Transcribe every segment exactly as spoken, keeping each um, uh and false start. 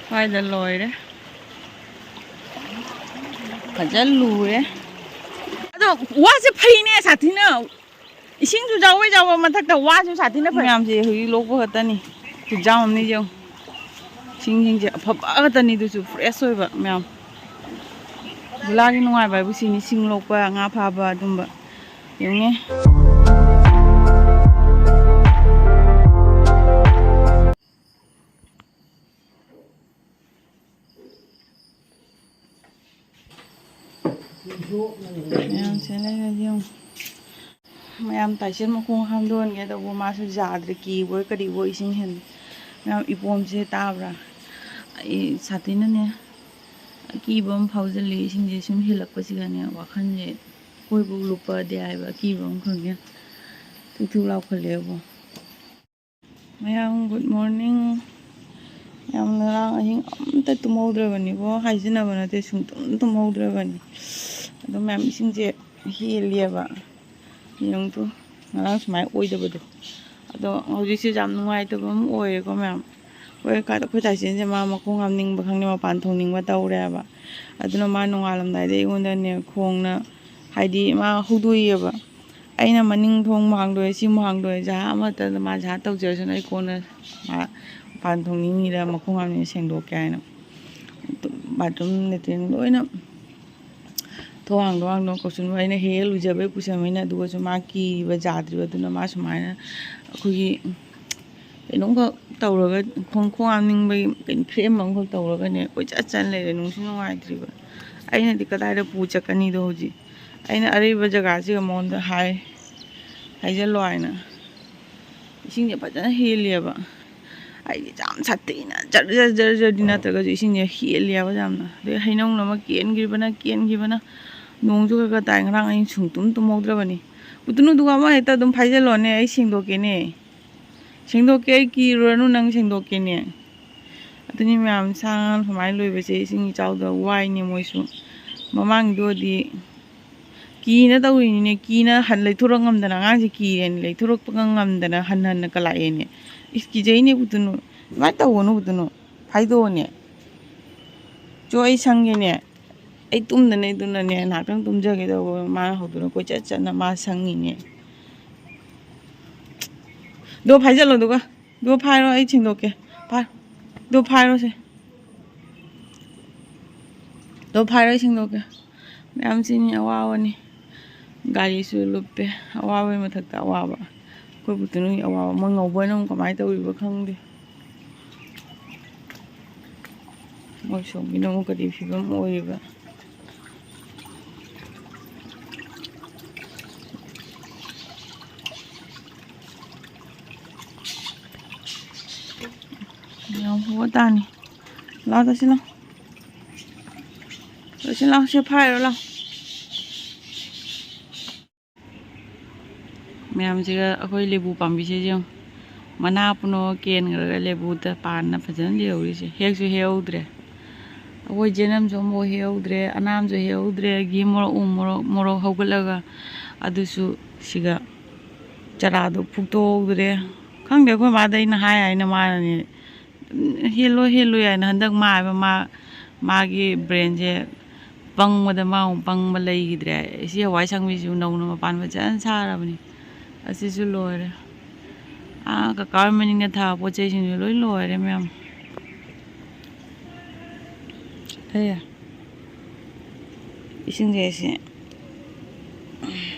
ꯁ꯭ꯋꯥꯏꯗ ꯂꯣꯏꯔꯦ꯫ ꯐꯖ ꯂꯨꯔꯦ꯫ ꯑꯗꯣ ꯋꯥꯁꯦ ꯐꯩꯅꯦ, ꯁꯥꯊꯤꯅ꯫ ꯏꯁꯤꯡꯁꯨ ꯆꯥꯎꯋꯦ, ꯆꯥꯎꯕ ꯃꯊꯛꯇ ꯋꯥꯁꯨ ꯁꯥꯊꯤꯅ ꯐꯩ꯫ ꯃꯌꯥꯝꯁꯦ ꯍꯧꯖꯤꯛ ꯂꯣꯛꯄ ꯈꯛꯇꯅꯤ꯫ ꯈꯨꯌꯥꯝ ꯑꯃꯅꯤ ꯌꯦꯡꯉꯨ꯫ ꯏꯁꯤꯡꯁꯤꯡꯁꯦ ꯑꯐꯕ ꯈꯛꯇꯅꯤ, ꯑꯗꯨꯁꯨ ꯐ꯭ꯔꯦꯁ ꯑꯣꯏꯕ ꯃꯌꯥꯝ꯫ ꯖꯨꯂꯥꯒꯤ ꯅꯨꯡꯉꯥꯏꯕ ꯍꯥꯏꯕꯨ ꯁꯤꯅꯤ, ꯁꯤꯡ ꯂꯣꯛꯄ, ꯉꯥ ꯐꯥꯕ ꯑꯗꯨꯝꯕ꯫ ꯌꯦꯡꯉꯦ꯫ ꯃꯌꯥꯝꯁꯦ ꯂꯩꯔꯗꯤ ꯌꯦꯡꯉꯨ꯫ ꯃꯌꯥꯝ ꯇꯥꯏꯁꯦꯟ ꯃꯈꯣꯡ ꯍꯥꯝꯗꯣꯛꯍꯟꯒꯦ ꯇꯧꯕ, ꯃꯥꯁꯨ ꯌꯥꯗ꯭ꯔꯦ, ꯀꯤꯕꯣꯏ ꯀꯔꯤꯕꯣꯏ ꯏꯁꯤꯡ ꯍꯦꯟ-, ꯃꯌꯥꯝ ꯏꯄꯣꯝꯁꯦ ꯇꯥꯕ꯭ꯔꯥ? ꯑꯩ ꯁꯥꯊꯤꯅꯅꯦ ꯑꯀꯤꯕ ꯑꯃ ꯐꯥꯎꯖꯜꯂꯤ꯫ ꯏꯁꯤꯡꯁꯦ ꯁꯨꯝ ꯍꯦꯜꯂꯛꯄꯁꯤꯗꯅꯦ ꯋꯥꯈꯜꯁꯦ ꯀꯣꯏꯕꯨ ꯂꯨꯞꯄꯗꯤ ꯍꯥꯏꯕ ꯑꯀꯤꯕ ꯑꯃ ꯈꯪꯉꯦ꯫ ꯊꯨꯛ ꯊꯨꯛ ꯂꯥꯎꯈꯠꯂꯛꯑꯦꯕꯣ꯫ ꯃꯌꯥꯝ, good morning꯫ ꯌꯥꯝ ꯉꯔꯥꯡ ꯑꯍꯤꯡ ꯑꯝꯇ ꯇꯨꯝꯍꯧꯗ꯭ꯔꯕꯅꯤꯀꯣ, ꯍꯥꯏꯖꯤꯟꯅꯕ ꯅꯠꯇꯦ, ꯁꯨꯡꯇꯨꯝ ꯇꯨꯝꯍꯧꯗ꯭ꯔꯕꯅꯤ꯫ ꯑꯗꯣ ꯃꯌꯥꯝ, ꯏꯁꯤꯡꯁꯦ ꯍꯦꯜꯂꯦꯕ꯫ ꯌꯦꯡꯉꯨ ꯇꯨ, ꯉꯔꯥꯡ ꯁꯨꯃꯥꯏꯅ ꯑꯣꯏꯗꯕꯗꯣ꯫ ꯑꯗꯣ ꯍꯧꯖꯤꯛꯁꯦ ꯌꯥꯝ ꯅꯨꯡꯉꯥꯏꯇꯕ ꯑꯃ ꯑꯣꯏꯔꯦꯀꯣ ꯃꯌꯥꯝ꯫ ꯑꯩꯈꯣꯏ ꯀꯥ-, ꯑꯩꯈꯣꯏ ꯇꯥꯏꯁꯦꯟꯁꯦ ꯃꯥ ꯃꯈꯣꯡ ꯍꯥꯝꯅꯤꯡꯕ ꯈꯪꯗꯦ, ꯃꯄꯥꯟ ꯊꯣꯛꯅꯤꯡꯕ ꯇꯧꯔꯦꯕ꯫ ꯑꯗꯨꯅ ꯃꯥ ꯅꯣꯡꯉꯥꯜꯂꯝꯗꯥꯏꯗ ꯑꯩꯉꯣꯟꯗꯅꯦ ꯈꯣꯡꯅ, ꯍꯥꯏꯗꯤ ꯃꯥ ꯍꯧꯗꯣꯛꯏꯑꯕ꯫ ꯑꯩꯅ ꯃꯅꯤꯡ ꯊꯣꯡ ꯑꯃꯨꯛ ꯍꯥꯡꯗꯣꯛꯑꯦ, ꯁꯤ ꯑꯃꯨꯛ ꯍꯥꯡꯗꯣꯛꯑꯦ, ꯖꯍꯥ ꯑꯃꯠꯇ ꯃꯥ ꯖꯍꯥ ꯇꯧꯖꯔꯁꯅꯨ, ꯑꯩ ꯀꯣꯟꯅ ꯃꯥ ꯃꯄꯥꯟ ꯊꯣꯡꯅꯤꯡꯉꯤꯔ ꯃꯈꯣꯡ ꯍꯥꯝꯅꯤꯡꯉꯤꯔ ꯁꯦꯡꯗꯣꯛꯀꯦ ꯍꯥꯏꯅ꯫ ꯕꯥꯠꯔꯨꯝ, ꯂꯦꯇ꯭ꯔꯤꯟ ꯂꯣꯏꯅ ꯊꯣꯡ ꯍꯥꯡꯗꯣꯛ ꯍꯥꯡꯗꯣꯛ ꯀꯧꯁꯟꯕ꯫ ꯑꯩꯅ ꯍꯦꯛ ꯍꯦꯛ ꯂꯨꯖꯕꯩ ꯄꯨꯁꯟꯕꯅꯤꯅ, ꯑꯗꯨꯒꯁꯨ ꯃꯥ ꯀꯤꯕ ꯌꯥꯗ꯭ꯔꯤꯕ, ꯑꯗꯨꯅ ꯃꯥ ꯁꯨꯃꯥꯏꯅ ꯑꯩꯈꯣꯏꯒꯤ ꯀꯩꯅꯣꯝꯈꯛ ꯇꯧꯔꯒ, ꯈꯣꯡ, ꯈꯣꯡ ꯍꯥꯝꯅꯤꯡꯕꯒꯤ ꯀꯩꯅꯣ ꯐ꯭ꯔꯦꯝ ꯑꯃꯈꯛ ꯇꯧꯔꯒꯅꯦ ꯀꯣꯏꯆꯠ ꯆꯠ ꯂꯩꯔꯦ, ꯅꯨꯡꯁꯨ ꯅꯨꯡꯉꯥꯏꯇ꯭ꯔꯤꯕ꯫ ꯑꯩꯅꯗꯤ ꯀꯗꯥꯏꯗ ꯄꯨ ꯆꯠꯀꯅꯤꯗꯣ ꯍꯧꯖꯤꯛ꯫ ꯑꯩꯅ ꯑꯔꯩꯕ ꯖꯒꯥꯁꯤꯒ ꯃꯉꯣꯟꯗ ꯍꯥꯏ, ꯍꯥꯏꯖꯜꯂꯣ ꯍꯥꯏꯅ꯫ ꯏꯁꯤꯡꯁꯦ ꯐꯖꯅ ꯍꯦꯜꯂꯦꯕ꯫ ꯑꯩꯗꯤ ꯌꯥꯝ ꯁꯥꯊꯤꯅ ꯖꯔ ꯖꯔ ꯖꯔ ꯖꯔꯗꯤ ꯅꯠꯇ꯭ꯔꯒꯁꯨ ꯏꯁꯤꯡꯁꯦ ꯍꯦꯜꯂꯦꯕ ꯌꯥꯝꯅ꯫ ꯑꯗꯩ ꯍꯩꯅꯧꯅ ꯑꯃ ꯀꯦꯟꯈꯤꯕꯅ, ꯀꯦꯟꯈꯤꯕꯅ꯫ ꯅꯣꯡꯁꯨ ꯈꯔ ꯈꯔ ꯇꯥꯏ, ꯉꯔꯥꯡ ꯑꯍꯤꯡ ꯁꯨꯡꯇꯨꯝ ꯇꯨꯝꯍꯧꯗ꯭ꯔꯕꯅꯤ꯫ ꯎꯇꯨꯅꯨ, ꯑꯗꯨꯒ ꯑꯃ ꯍꯦꯛꯇ ꯑꯗꯨꯝ ꯐꯥꯏꯖꯜꯂꯣꯅꯦ, ꯑꯩ ꯁꯦꯡꯗꯣꯛꯀꯦꯅꯦ꯫ ꯁꯦꯡꯗꯣꯛꯀꯦ, ꯑꯩ ꯀꯤꯔꯨꯔꯅꯨ, ꯅꯪ ꯁꯦꯡꯗꯣꯛꯀꯦꯅꯦ꯫ ꯑꯗꯨꯅꯤ ꯃꯌꯥꯝ, ꯁꯥ ꯉꯥ ꯁꯨꯃꯥꯏꯅ ꯂꯣꯏꯕꯁꯦ ꯏꯁꯤꯡ ꯏꯆꯥꯎꯗ ꯋꯥꯏꯅꯦ ꯃꯣꯏꯁꯨ꯫ ꯃꯃꯥꯡꯒꯤꯗꯨꯗꯤ ꯀꯤꯅ ꯇꯧꯔꯤꯅꯤꯅꯦ, ꯀꯤꯅ ꯍꯟ-, ꯂꯩꯊꯣꯔꯛ ꯉꯝꯗꯅ, ꯑꯉꯥꯡꯁꯦ ꯀꯤꯔꯦꯅꯦ, ꯂꯩꯊꯣꯔꯛꯄꯒ ꯉꯝꯗꯅ ꯍꯟ ꯍꯟꯅ ꯀꯂꯥꯛꯑꯦꯅꯦ꯫ ꯏꯁ, ꯀꯤꯖꯩꯅꯦ ꯎꯇꯨꯅꯨ, ꯑꯗꯨꯃꯥꯏꯅ ꯇꯧꯒꯅꯨ ꯎꯇꯨꯅꯨ꯫ ꯍꯥꯏꯗꯣꯛꯑꯣꯅꯦ꯫ ꯆꯣ, ꯑꯩ ꯁꯪꯒꯦꯅꯦ꯫ ꯑꯩ ꯇꯨꯝꯗꯅꯦ, ꯑꯗꯨꯅꯅꯦ, ꯉꯥꯏꯍꯥꯛꯇꯪ ꯇꯨꯝꯖꯒꯦ ꯇꯧꯕ꯫ ꯃꯥꯅ ꯍꯧꯗꯨꯅ ꯀꯣꯏꯆꯠ ꯆꯠꯅ ꯃꯥ ꯁꯪꯉꯤꯅꯦ꯫ ꯗꯣ ꯐꯥꯏꯖꯜꯂꯣ ꯑꯗꯨꯒ꯫ ꯗꯣ ꯐꯥꯏꯔꯣ, ꯑꯩ ꯁꯦꯡꯗꯣꯛꯀꯦ꯫ ꯐꯥꯏ-, ꯗꯣ ꯐꯥꯏꯔꯣꯁꯦ꯫ ꯗꯣ ꯐꯥꯏꯔꯣ, ꯑꯩ ꯁꯦꯡꯗꯣꯛꯀꯦ꯫ ꯃꯌꯥꯝꯁꯤꯅꯤ ꯑꯋꯥꯕꯅꯤ꯫ ꯒꯥꯔꯤꯁꯨ ꯂꯨꯞꯄꯦ꯫ ꯑꯋꯥꯕꯒꯤ ꯃꯊꯛꯇ ꯑꯋꯥꯕ꯫ ꯑꯩꯈꯣꯏ ꯄꯨꯇꯨꯅꯨꯒꯤ ꯑꯋꯥꯕ꯫ ꯃꯣꯏ ꯉꯧꯕꯅ ꯑꯃꯨꯛ ꯀꯃꯥꯏꯅ ꯇꯧꯔꯤꯕ ꯈꯪꯗꯦ꯫ ꯃꯣꯏ ꯁꯣꯝꯒꯤꯅ ꯑꯃꯨꯛ ꯀꯔꯤ ꯐꯤꯕꯝ ꯑꯣꯏꯔꯤꯕ? ꯌꯥꯝ ꯍꯣ ꯇꯥꯅꯤ꯫ ꯂꯥꯎ, ꯇꯧꯁꯤ ꯂꯥꯎ꯫ ꯇꯧꯁꯤ ꯂꯥꯎ, ꯁꯦ ꯐꯥꯏꯔꯣ ꯂꯥꯎ꯫ ꯃꯌꯥꯝꯁꯤꯒ ꯑꯩꯈꯣꯏ ꯂꯦꯕꯨ ꯄꯥꯝꯕꯤꯁꯦ ꯌꯦꯡꯉꯨ꯫ ꯃꯅꯥ ꯄꯨꯝꯅꯃꯛ ꯀꯦꯟꯈ꯭ꯔꯒ ꯂꯦꯕꯨꯗ ꯄꯥꯟꯅ ꯐꯖꯅ ꯂꯩꯍꯧꯔꯤꯁꯦ꯫ ꯍꯦꯛꯁꯨ ꯍꯦꯛꯍꯧꯗ꯭ꯔꯦ꯫ ꯑꯩꯈꯣꯏ ꯖꯦꯅꯝꯁꯨ ꯑꯃꯐꯥꯎ ꯍꯦꯛꯍꯧꯗ꯭ꯔꯦ, ꯑꯅꯥꯝꯁꯨ ꯍꯦꯛꯍꯧꯗ꯭ꯔꯦ꯫ ꯑꯗꯒꯤ ꯃꯣꯔꯣꯛ, ꯎ ꯃꯣꯔꯣꯛ, ꯃꯣꯔꯣꯛ ꯍꯧꯒꯠꯂꯒ ꯑꯗꯨꯁꯨ ꯁꯤꯒ ꯆꯔꯥꯗꯣ ꯐꯨꯛꯇꯣꯛꯍꯧꯗ꯭ꯔꯦ꯫ ꯈꯪꯗꯦ, ꯑꯩꯈꯣꯏ ꯃꯥꯗ ꯑꯩꯅ ꯍꯥꯏ ꯍꯥꯏꯅ ꯃꯥꯅꯅꯦ, "ꯍꯦꯜꯂꯣꯏ, ꯍꯦꯜꯂꯣꯏ" ꯍꯥꯏꯅ ꯍꯟꯗꯛ ꯃꯥ ꯍꯥꯏꯕ, ꯃꯥ, ꯃꯥꯒꯤ ꯕ꯭ꯔꯦꯟꯁꯦ ꯄꯪꯕꯗ ꯃꯥ ꯑꯃꯨꯛ ꯄꯪꯕ ꯂꯩꯈꯤꯗ꯭ꯔꯦ꯫ ꯁꯤ ꯍꯋꯥꯏ ꯁꯪꯕꯤꯁꯤꯁꯨ ꯅꯧꯅ ꯃꯄꯥꯟ ꯐꯖꯅ ꯁꯥꯔꯕꯅꯤ꯫ ꯑꯁꯤꯁꯨ ꯂꯣꯏꯔꯦ꯫ ꯑꯥ, ꯀꯀꯥ ꯍꯣꯏ ꯃꯅꯤꯡꯗ ꯊꯥꯕ ꯄꯣꯠ ꯆꯩꯁꯤꯡꯁꯨ ꯂꯣꯏ ꯂꯣꯏꯔꯦ ꯃꯌꯥꯝ꯫ ꯀꯩ? ꯏꯁꯤꯡꯁꯦ ꯁꯤ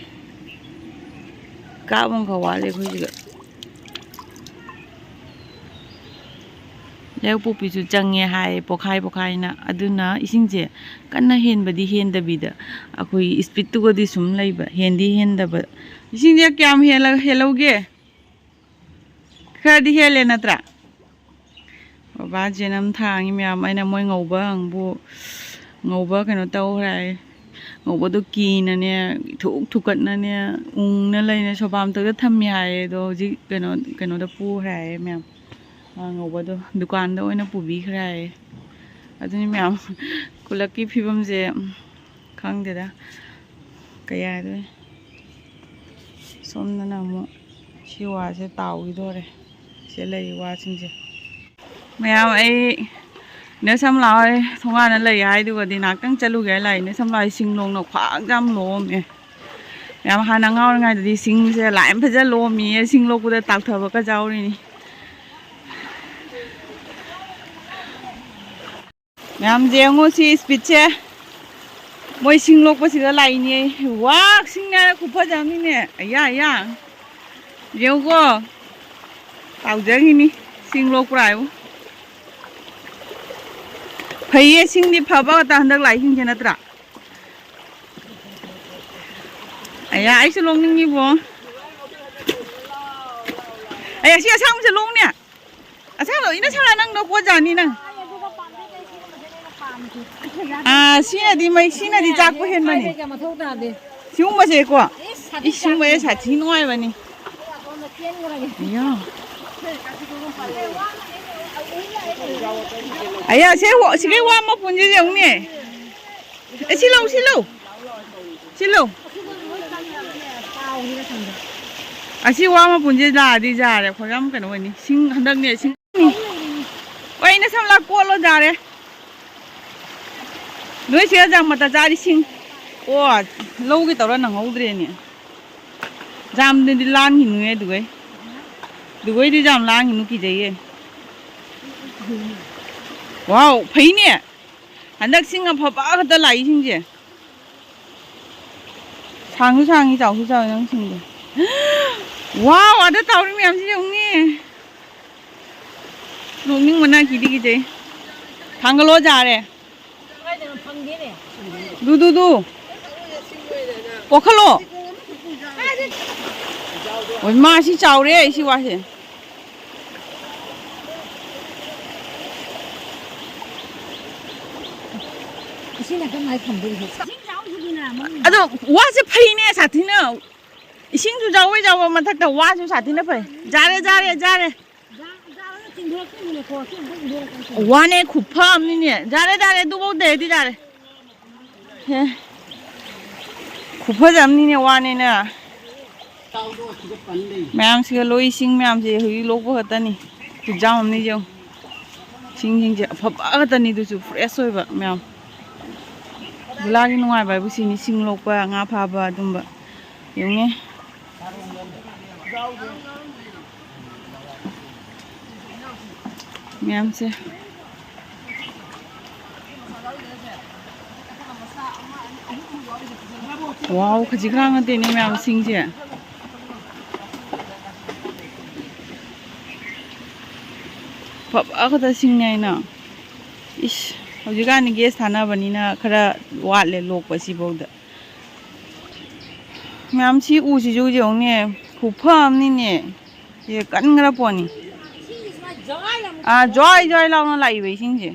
ꯀꯥꯞ ꯑꯃꯈꯛ ꯋꯥꯠꯂꯦ ꯑꯩꯈꯣꯏꯁꯤꯒ꯫ ꯂꯩꯕꯥꯛꯄꯣꯛꯄꯤꯁꯨ ꯆꯪꯉꯦ ꯍꯥꯏ, ꯄꯣꯈꯥꯏ ꯄꯣꯈꯥꯏꯅ꯫ ꯑꯗꯨꯅ ꯏꯁꯤꯡꯁꯦ ꯀꯟꯅ ꯍꯦꯟꯕꯗꯤ ꯍꯦꯟꯗꯕꯤꯗ, ꯑꯩꯈꯣꯏꯒꯤ ꯏꯁꯄꯤꯠꯇꯨꯒꯗꯤ ꯁꯨꯝ ꯂꯩꯕ, ꯍꯦꯟꯗꯤ ꯍꯦꯟꯗꯕ꯫ ꯏꯁꯤꯡꯁꯦ ꯀꯌꯥꯝ ꯍꯦꯜꯂ-, ꯍꯦꯜꯍꯧꯒꯦ? ꯈꯔꯗꯤ ꯍꯦꯜꯂꯦ ꯅꯠꯇ꯭ꯔꯥ? ꯕꯕꯥ ꯖꯦꯅꯝ ꯊꯥꯡꯉꯤ ꯃꯌꯥꯝ꯫ ꯑꯩꯅ ꯃꯣꯏ ꯉꯧꯕ ꯍꯪꯕꯨ, ꯉꯧꯕ ꯀꯩꯅꯣ ꯇꯧꯈ꯭ꯔꯦ ꯍꯥꯏ꯫ ꯉꯧꯕꯗꯣ ꯀꯤꯅꯅꯦ, ꯏꯊꯨꯛ ꯊꯨꯀꯠꯅꯅꯦ, ꯎꯪꯅ ꯂꯩꯅ ꯁꯣꯐꯥ ꯃꯊꯛꯇ ꯊꯝꯃꯤ ꯍꯥꯏꯌꯦ꯫ ꯑꯗꯣ ꯍꯧꯖꯤꯛ ꯀꯩꯅꯣ, ꯀꯩꯅꯣꯗ ꯄꯨꯈ꯭ꯔꯦ ꯍꯥꯏꯌꯦ ꯃꯌꯥꯝ꯫ ꯑ, ꯉꯧꯕꯗꯣ ꯗꯨꯀꯥꯟꯗ ꯑꯣꯏꯅ ꯄꯨꯕꯤꯈ꯭ꯔꯦ ꯍꯥꯏꯌꯦ꯫ ꯑꯗꯨꯅꯤ ꯃꯌꯥꯝ, ꯈꯨꯜꯂꯛꯀꯤ ꯐꯤꯕꯝꯁꯦ, ꯎꯝ, ꯈꯪꯗꯦꯗ꯫ ꯀꯩ ꯍꯥꯏꯗꯣꯏꯅꯣ? ꯁꯣꯝꯗꯅ ꯑꯃꯨꯛ ꯁꯤ ꯋꯥꯁꯦ ꯇꯥꯎꯈꯤꯗꯣꯔꯦ꯫ ꯁꯤꯗ ꯂꯩꯔꯤ ꯋꯥꯁꯤꯡꯁꯦ꯫ ꯃꯌꯥꯝ, ꯑꯩ ꯅꯦ ꯁꯝꯂꯥ ꯍꯣꯏ ꯊꯣꯡꯒꯥꯟꯗ ꯂꯩ ꯍꯥꯏꯗꯨꯒꯗꯤ ꯉꯥꯛꯇꯪ ꯆꯠꯂꯨꯒꯦ ꯍꯥꯏ ꯂꯥꯛꯏ꯫ ꯅꯦ ꯁꯝꯂꯥ ꯍꯣꯏ ꯁꯤꯡ ꯂꯣꯡꯅ ꯈ꯭ꯋꯥꯡ ꯌꯥꯝ ꯂꯣꯝꯃꯦ꯫ ꯃꯌꯥꯝ, ꯍꯥꯟꯅ ꯑꯉꯥꯡ ꯑꯣꯏꯔꯤꯉꯩꯗꯗꯤ ꯁꯤꯡꯁꯦ ꯂꯥꯏꯟ ꯐꯖ ꯂꯣꯝꯃꯤꯌꯦ, ꯁꯤꯡ ꯂꯣꯛꯄꯗ ꯇꯥꯛꯊꯕꯒ ꯌꯥꯎꯔꯤꯅꯤ꯫ ꯃꯌꯥꯝ ꯌꯦꯡꯉꯨ ꯁꯤ ꯏꯁꯄꯤꯠꯁꯦ꯫ ꯃꯣꯏ ꯁꯤꯡ ꯂꯣꯛꯄꯁꯤꯗ ꯂꯥꯛꯏꯅꯦ꯫ ꯋꯥ, ꯁꯤꯡ ꯍꯥꯏꯔ ꯈꯨꯐꯖ ꯑꯃꯅꯤꯅꯦ꯫ ꯑꯌꯥ, ꯑꯌꯥ꯫ ꯌꯦꯡꯉꯨꯀꯣ꯫ ꯇꯥꯎꯖꯈꯤꯅꯤ꯫ ꯁꯤꯡ ꯂꯣꯛꯄ꯭ꯔꯥ ꯍꯥꯏꯕꯨ꯫ ꯐꯩꯌꯦ, ꯁꯤꯡꯗꯤ ꯐꯕ ꯉꯥꯛꯇ ꯍꯟꯗꯛ ꯂꯥꯛꯏꯁꯤꯡꯁꯦ ꯅꯠꯇ꯭ꯔꯥ? ꯑꯌꯥ, ꯑꯩꯁꯨ ꯂꯣꯛꯅꯤꯡꯉꯤꯕꯣ꯫ ꯑꯌꯥ, ꯁꯤ ꯑꯁꯥꯡꯕꯁꯦ ꯂꯣꯛꯅꯦ꯫ ꯑꯁꯥꯡꯕ, ꯏꯅ ꯁꯥ ꯅꯪ ꯂꯣꯛꯄ ꯖꯥꯠꯅꯤ ꯅꯪ꯫ ꯑꯥ, ꯁꯤꯅꯗꯤ ꯃꯩ, ꯁꯤꯅꯗꯤ ꯆꯥꯛꯄ ꯍꯦꯟꯕꯅꯤ꯫ ꯃꯊꯧ ꯇꯥꯗꯦ꯫ ꯁꯤꯒꯨꯝꯕꯁꯦ ꯀꯣ꯫ ꯏꯁ, ꯁꯥꯊꯤ ꯏꯁ, ꯁꯤꯒꯨꯝꯕꯁꯦ ꯆꯥꯛꯄꯅꯦ꯫ ꯁꯥꯊꯤ ꯅꯨꯡꯉꯥꯏꯕꯅꯤ꯫ ꯑꯩ ꯑꯇꯣꯝꯕ ꯆꯦꯟꯈ꯭ꯔꯒꯦ꯫ ꯑꯌꯥ꯫ ꯑꯌꯥ, ꯁꯤ ꯋꯥ-, ꯁꯤꯒꯤ ꯋꯥ ꯃꯄꯨꯟꯁꯤ ꯌꯦꯡꯉꯨꯅꯦ꯫ ꯑꯦ, ꯁꯤ ꯂꯧ, ꯁꯤ ꯂꯧ꯫ ꯁꯤ ꯂꯧ꯫ ꯑꯁꯤ ꯋꯥ ꯃꯄꯨꯟꯁꯤ ꯂꯥꯛꯑꯗꯤ ꯌꯥꯔꯦ꯫ ꯑꯩꯈꯣꯏ ꯌꯥꯝ ꯀꯩꯅꯣ ꯑꯣꯏꯅꯤ꯫ ꯁꯤꯡ ꯍꯟꯗꯛꯅꯦ ꯁꯤꯡ꯫ ꯍꯣꯏ, ꯏꯅ ꯁꯝꯂꯥ ꯀꯣꯠꯂꯣ ꯌꯥꯔꯦ꯫ ꯅꯣꯏ ꯁꯤꯗ ꯖꯥꯝ ꯃꯇꯥ ꯆꯥꯔꯤ ꯁꯤꯡ꯫ ꯑꯣ, ꯂꯧꯒꯦ ꯇꯧꯔ ꯅꯪꯍꯧꯗ꯭ꯔꯦꯅꯦ꯫ ꯖꯥꯝꯗꯨꯗꯤ ꯂꯥꯟꯈꯤꯅꯨꯍꯦ ꯑꯗꯨꯒꯩ꯫ ꯑꯗꯨꯒꯩꯗꯤ ꯖꯥꯝ ꯂꯥꯟꯈꯤꯅꯨ ꯀꯤꯖꯩꯌꯦ꯫ ꯋꯥꯎ, ꯐꯩꯅꯦ꯫ ꯍꯟꯗꯛ ꯁꯤꯡ ꯑꯐꯕ ꯈꯛꯇ ꯂꯥꯛꯏꯁꯤꯡꯁꯦ꯫ ꯁꯥꯡꯁꯨ ꯁꯥꯡꯉꯤ, ꯆꯥꯎꯁꯨ ꯆꯥꯎꯋꯤ ꯅꯪ ꯁꯤꯡꯗꯣ꯫ ꯋꯥꯎ, ꯑꯗ ꯇꯥꯎꯔꯤ ꯃꯌꯥꯝꯁꯤ ꯌꯦꯡꯉꯨꯅꯦ꯫ ꯅꯣꯛꯅꯤꯡꯕꯅ ꯀꯤꯗꯤ ꯀꯤꯖꯩ꯫ ꯊꯥꯡꯒꯠꯂꯣ ꯌꯥꯔꯦ꯫ ꯀꯥꯏꯗꯅꯣ ꯐꯪꯗꯦꯅꯦ꯫ ꯗꯨ, ꯗꯨ, ꯗꯨ꯫ ꯀꯣꯛꯈꯠꯂꯣ꯫ ꯑꯣꯏ, ꯃꯥ ꯁꯤ ꯆꯥꯎꯔꯦ, ꯁꯤ ꯋꯥꯁꯦ꯫ ꯑꯁꯤꯅ ꯀꯃꯥꯏ ꯊꯝꯗꯣꯏꯅꯣ? ꯑꯗꯣ ꯋꯥꯁꯦ ꯐꯩꯅꯦ, ꯁꯥꯊꯤꯅ꯫ ꯏꯁꯤꯡꯁꯨ ꯆꯥꯎꯕꯩ ꯆꯥꯎꯕ ꯃꯊꯛꯇ ꯋꯥꯁꯨ ꯁꯥꯊꯤꯅ ꯐꯩ꯫ ꯖꯥꯔꯦ, ꯖꯥꯔꯦ, ꯖꯥꯔꯦ꯫ ꯋꯥꯅꯦ ꯈꯨꯐ ꯑꯃꯅꯤꯅꯦ꯫ ꯖꯥꯔꯦ, ꯖꯥꯔꯦ, ꯑꯗꯨꯐꯧ ꯗꯦꯗꯤ ꯖꯥꯔꯦ꯫ ꯍꯦ꯫ ꯈꯨꯐꯖ ꯑꯃꯅꯤꯅꯦ ꯋꯥꯅꯦꯅ꯫ ꯃꯌꯥꯝꯁꯤꯒ ꯂꯣꯏ ꯏꯁꯤꯡ ꯃꯌꯥꯝꯁꯦ ꯍꯧꯖꯤꯛ ꯂꯣꯛꯄ ꯈꯛꯇꯅꯤ꯫ ꯈꯨꯠꯆꯥꯝ ꯑꯃꯅꯤ ꯌꯦꯡꯉꯨ꯫ ꯁꯤꯡꯁꯤꯡꯁꯦ ꯑꯐꯕ ꯈꯛꯇꯅꯤ, ꯑꯗꯨꯁꯨ ꯐ꯭ꯔꯦꯁ ꯑꯣꯏꯕ ꯃꯌꯥꯝ꯫ ꯒꯨꯂꯥꯒꯤ ꯅꯨꯡꯉꯥꯏꯕ ꯍꯥꯏꯕꯨ ꯁꯤꯅꯤ, ꯁꯤꯡ ꯂꯣꯛꯄ, ꯉꯥ ꯐꯥꯕ, ꯑꯗꯨꯝꯕ꯫ ꯌꯦꯡꯉꯦ ꯃꯌꯥꯝꯁꯦ꯫ ꯋꯥꯎ, ꯈꯖꯤꯛ ꯈꯔ ꯅꯠꯇꯦꯅꯦ ꯃꯌꯥꯝ, ꯁꯤꯡꯁꯦ꯫ ꯐꯕ ꯈꯛꯇ ꯁꯤꯡꯅꯦ ꯍꯥꯏꯅ꯫ ꯏꯁ, ꯍꯧꯖꯤꯛꯀꯥꯟꯗꯤ ꯒꯦꯁ ꯊꯥꯅꯕꯅꯤꯅ ꯈꯔ ꯋꯥꯠꯂꯦ ꯂꯣꯛꯄ ꯁꯤꯐꯧꯗ꯫ ꯃꯌꯥꯝ, ꯁꯤ ꯎꯁꯤꯁꯨ ꯌꯦꯡꯉꯨꯅꯦ, ꯈꯨꯐ ꯑꯃꯅꯤꯅꯦ꯫ ꯁꯤ ꯀꯟꯈ꯭ꯔ ꯄꯣꯠꯅꯤ꯫ ꯑꯥ, ꯖ꯭ꯋꯥꯏ ꯖ꯭ꯋꯥꯏ ꯂꯥꯎꯅ ꯂꯥꯛꯏꯕ ꯏꯁꯤꯡꯁꯦ꯫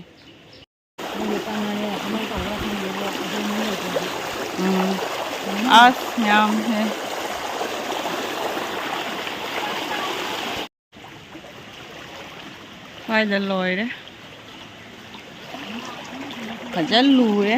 ꯎꯝ꯫ ꯑꯁ, ꯃꯌꯥꯝꯁꯦ꯫ ꯁ꯭ꯋꯥꯏꯗ ꯂꯣꯏꯔꯦ꯫ ꯐꯖ ꯂꯨꯔꯦ꯫